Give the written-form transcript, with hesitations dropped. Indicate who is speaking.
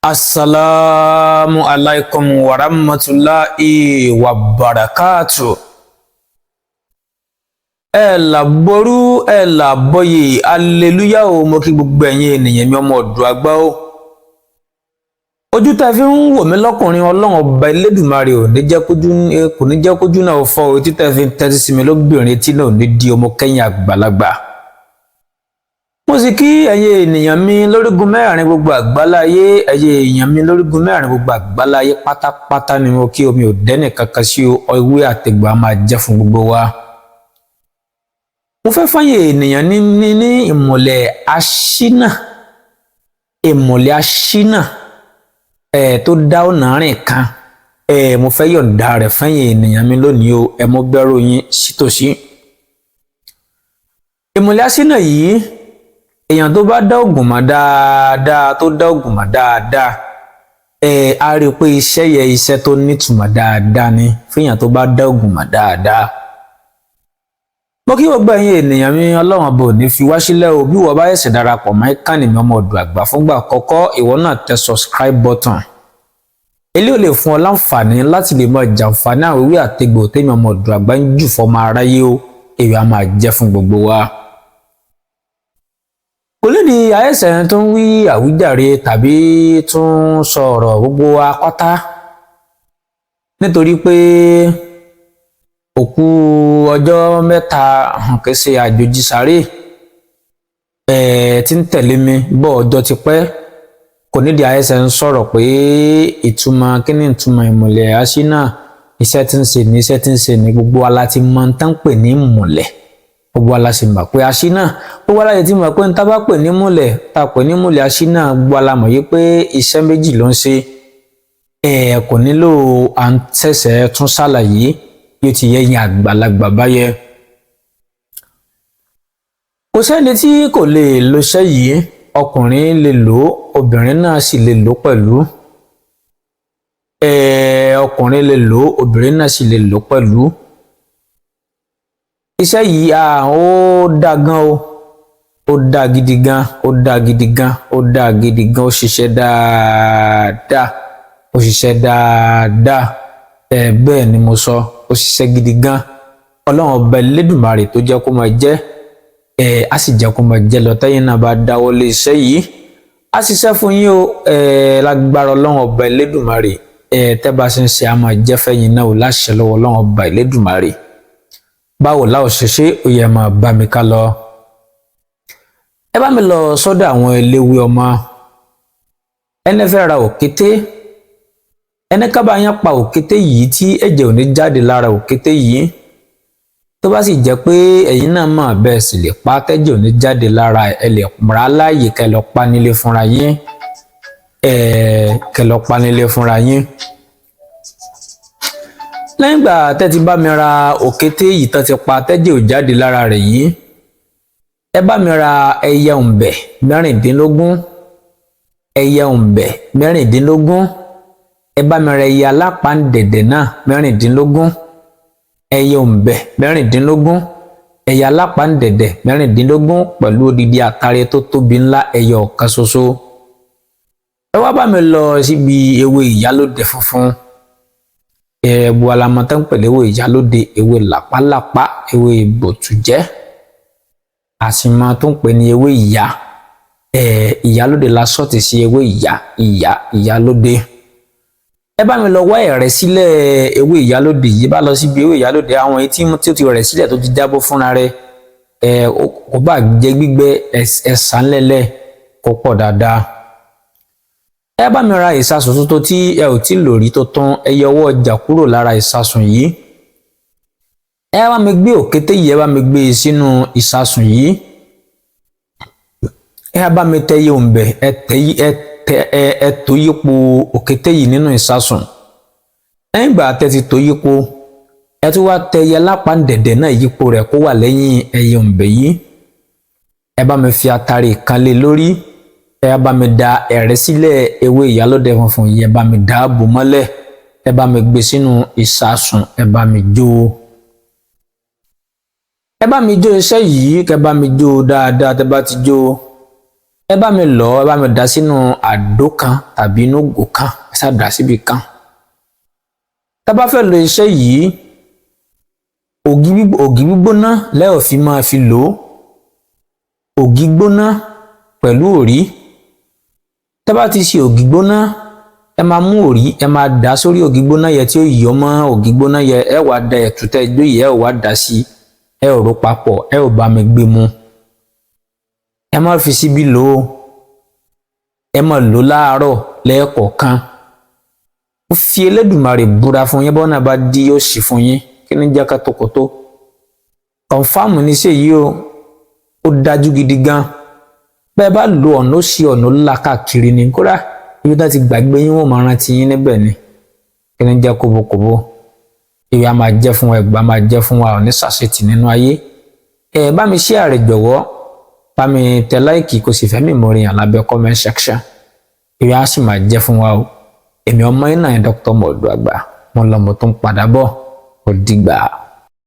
Speaker 1: Assalamu alaikum wa rahmatulahi wa barakatu. Ẹ là ború, ẹ là bọyè, aleluya o. Mo kí gbogbo ẹ̀yin ènìyàn mi, ọmọ ọ̀dọ̀ àgbà o. Ojú tá a fi ń wò mí lọ́kùnrin, Ọlọ́run ọba Elédùmarè ò ní jẹ́ kójú, kò ní jẹ́ kójú náà fọ́ o. Etí tá a fi ń tẹ́tí sí mi lóbìnrin, tí náà ò ní di ọmọ kẹ́yìn àgbàlagbà. Mo sì kí ẹ̀yin ènìyàn mi lórígun mẹ́rin gbogbo àgbáláyé, ẹ̀yin èèyàn mi lórígun mẹ́rin gbogbo àgbáláyé pátápátá ni mo kí. Omi ò dẹ́nì kankan sí o. Ewé àtẹ̀gbà máa jẹ́ fún gbogbo wa. Mo fẹ́ fáyè ènìyàn ní ìmọ̀lẹ̀ aṣínà, ìmọ̀lẹ̀ aṣínà ẹ̀ tó dá ọ̀nà rìn kan ẹ̀. Mo fẹ́ yọ̀ǹda rẹ̀ fẹ́yìn ènìyàn mi lónìí o. Ẹ̀ mo bẹ̀rù yín sítòsí. Ìmọ̀lẹ̀ aṣínà yìí, èèyàn tó bá dá ògùn mọ̀ dáadáa, tó dá ògùn mọ̀ dáadáa, ẹ̀ á rí i pé iṣẹ́ yẹ, iṣẹ́ tó nítumọ̀ dáadáa ni fẹ́yàn tó bá dá ògùn mọ̀ dáadáa. Mo kí gbogbo ẹ̀yin ènìyàn mi. Ọlọ́run ọba ò ní fi wá sílẹ̀ o. Bí wọ́n bá ẹ̀sẹ̀ darapọ̀ mọ́ ìkànnì mi, ọmọ ọ̀dọ̀ àgbà, fúngbà àkọ́kọ́, ìwọ náà tẹ subscribe button. Eléyìí ò lè fún ọ láǹfààní láti lè máa jàǹfààní àwọn ewé àtegbò tèmi ọmọ ọ̀dọ̀ àgbà ń jù fọmọ aráyé o. Èyí á máa jẹ́ fún gbogbo wa. Kò lè di àìsàn tó ń wí àwíjàre tàbí tún sọ̀rọ̀ gbogbo wa pátá, nítorí pé òkú ọjọ́ mẹ́ta kìí ṣe àjòjì sáré ẹ̀ tí ń tẹ̀lé mi bọ́ ọjọ́ ti pẹ́. Kò nídìí àìsàn ń sọ̀rọ̀ pé ìtumọ̀ kíní, ìtumọ̀ ìmùlẹ̀ aṣínà, iṣẹ́ tí ń ṣe ní iṣẹ́ tí ń ṣe ní. Gbogbo wa la ti mọ tán pè ní ìmùlẹ̀, gbogbo wa la sì mọ̀ pé aṣínà, gbogbo wa la ti mọ̀ pé ń tá bá pè ní ìmùlẹ̀, tá pè ní ìmùlẹ̀ aṣínà, gbogbo wa la mọ̀ yí pé iṣẹ́ méjì ló ń ṣe. Ẹ̀ kò nílò à ń tẹ̀sẹ̀ tún ṣàlàyé, yóò ti yẹ yín àgbàlagbà báyẹ. Kò sẹ́ni tí kò lè lo iṣẹ́ yìí. Ọkùnrin lè lò ó, obìnrin náà sì lè lò ó pẹ̀lú. Ọkùnrin lè lò ó, obìnrin náà sì lè lò ó pẹ̀lú. Iṣẹ́ yìí ó dáa gan o, ó dáa gidi gan, ó dáa gidi gan, ó dáa gidi gan. Ó ṣiṣẹ́ dáadáa, ó ṣiṣẹ́ dáadáa. Bẹ́ẹ̀ ni mo sọ, ó ṣiṣẹ́ gidi gan. Ọlọ́run ọba Elédùmarè tó jẹ́ kó máa jẹ́ ẹ, á sì jẹ́ kó máa jẹ́ lọ. Tẹ́yìn náà bá dáwọ́ lé iṣẹ́ yìí, á ṣiṣẹ́ fún yín o. Lágbára Ọlọ́run ọba Elédùmarè, tẹ́ bá ṣe ń ṣe, á máa jẹ́ fẹ́yìn náà o, láṣẹ lọ́wọ́ Ọlọ́run ọba Elédùmarè. Báwo láò ṣe ṣe? Ó yẹ máa bá mi ká lọ. Ẹ bá mi lọ sọ́dọ̀ àwọn eléwé ọmọ. Ẹni fẹ́ ra òkété, ẹni kábàá yẹn pa òkété yìí tí ẹ̀jẹ̀ ò ní jáde lára òkété yìí. Tó bá sì jẹ́ pé ẹ̀yin náà mọ̀ bẹ́ẹ̀ sì lè pa tẹ́jẹ̀ ò ní jáde lára, ẹ lè rà á láàyè kẹ́ lọ pa nílé fúnra yín, ẹ kẹ́ lọ pa nílé fúnra yín. Lẹ́yìn ìgbà tẹ́ ti bá mi ra òkété yìí tán ti pa tẹ́jẹ̀ ò jáde lára rẹ̀ yìí, ẹ bá mi ra ẹyẹ òǹbẹ̀ 16, ẹyẹ òǹbẹ̀ 16. Ẹ bá mi ra ẹyẹ alápàǹdẹ̀dẹ̀ náà 16, ẹyẹ òǹbẹ̀ 16, ẹyẹ alápàǹdẹ̀dẹ̀ 16, pẹ̀lú odidi àtàrẹ tó tóbi ńlá ẹyẹ ọ̀kan ṣoṣo. Ẹ wá bá mi lọ síbi ewé ìyálóde funfun. Ẹ̀bù alamọ̀tán ń pẹ̀lú ewé ìyálóde, ewé làpálàpá, ewé bòtújẹ́, àsìmọ́ tó ń pè ní ewé ìyá. Ìyálóde la sọ́ọ̀tì sí ewé ìyá, ìyá ìyálóde. Ẹ bá mi lọ wá ẹ̀rẹ̀ sílẹ̀ ewé ìyálóde yìí. Bá lọ síbi ewé ìyálóde, àwọn etí tí ó ti rẹ̀ sílẹ̀, tó ti jábọ́ fúnra rẹ̀, kò bá jẹ́ gbígbẹ, ẹ̀sán lẹ́lẹ̀ kó pọ̀ dáadáa. Ẹ bá mi ra ìsasùn tuntun tí ẹ ò tí lò rí tuntun. Ẹ yọ ọwọ́ ọjà kúrò lára ìsasùn yìí. Ẹ bá mi gbé òkété yìí, ẹ bá mi gbé e sínú ìsasùn yìí. Ẹ bá mi tẹ iye òǹbẹ, ẹ tẹ ẹ tẹ ẹ ẹ tó yípo òkété yìí nínú ìsasùn. Lẹ́yìn ìgbà tẹ́ ti tó yípo, ẹ tún wá tẹ ẹyẹ lápàǹdẹ̀dẹ̀ náà yípo rẹ̀ kó wà lẹ́yìn ẹyẹ òǹbẹ yìí. Ẹ bá mi fi atare kan lé lórí. Ẹ bá mi da ẹ̀rẹ́ sílẹ̀ ewé ìyálóde funfun yìí, ẹ bá mi dà á bò mọ́lẹ̀. Ẹ bá mi gbé sínú ìsasùn, ẹ bá mi jó. Ẹ bá mi jó iṣẹ́ yìí, kẹ bá mi jó dáadáa. Tẹ bá ti jó, Ẹ bá mi lọ, ẹ bá mi dà sínú àdó kan tàbí inú ògò kan, ẹ sá dà síbi kan. Tá a bá fẹ́ lo iṣẹ́ yìí, ògì gbígbóná lẹ́ẹ̀ fi máa fi lò ó, ògì gbóná pẹ̀lú òrí. Tá a bá ti ṣe ògì gbóná, ẹ máa mú òrí, ẹ máa dà sórí ògì gbóná yẹ tí ó yọ mọ́ ògì gbóná yẹ. Ẹ wàá da ẹ̀tútẹ́ ijó yìí, ẹ wàá dà sí, ẹ ò rò papọ̀, ẹ ò bá mi gbé mu. Ẹ má fi síbí lò ó, ẹ má lò láàárọ̀ lẹ́ẹ̀kọ̀ọ̀kan. Ó fi Elédùmarè búra fún yín, bọ́nà bá dí yóò sì fún yín. Kí ni jẹ́ kótókótó? Confirm ní ṣe yìí o, ó dájú gidi gan. Bẹ́ẹ̀ bá lo ọ̀nà, ó ṣe ọ̀nà ńlá káàkiri ni. Kódà ibi tá ti gbàgbé yín, wọ́n máa rántí yín níbẹ̀ ni. Kí ni jẹ́ kóbókóbó? Ìwé a máa jẹ́ fún wa, ẹ̀gbá máa jẹ́ fún wa, ò ní ṣàṣetì nínú ayé. Ẹ bá mi share rẹ̀ jọ̀wọ́, bá mi tẹ like, kó sì fẹ́ mi mọ̀ rìn lábẹ́ comment section. Ìwé a sì máa jẹ́ fún wa o. Èmi ọmọ yín náà, Dr. Mọ̀ọ́dọ̀ Àgbà, mo lọ, mo tún padà bọ̀, ó dìgbà.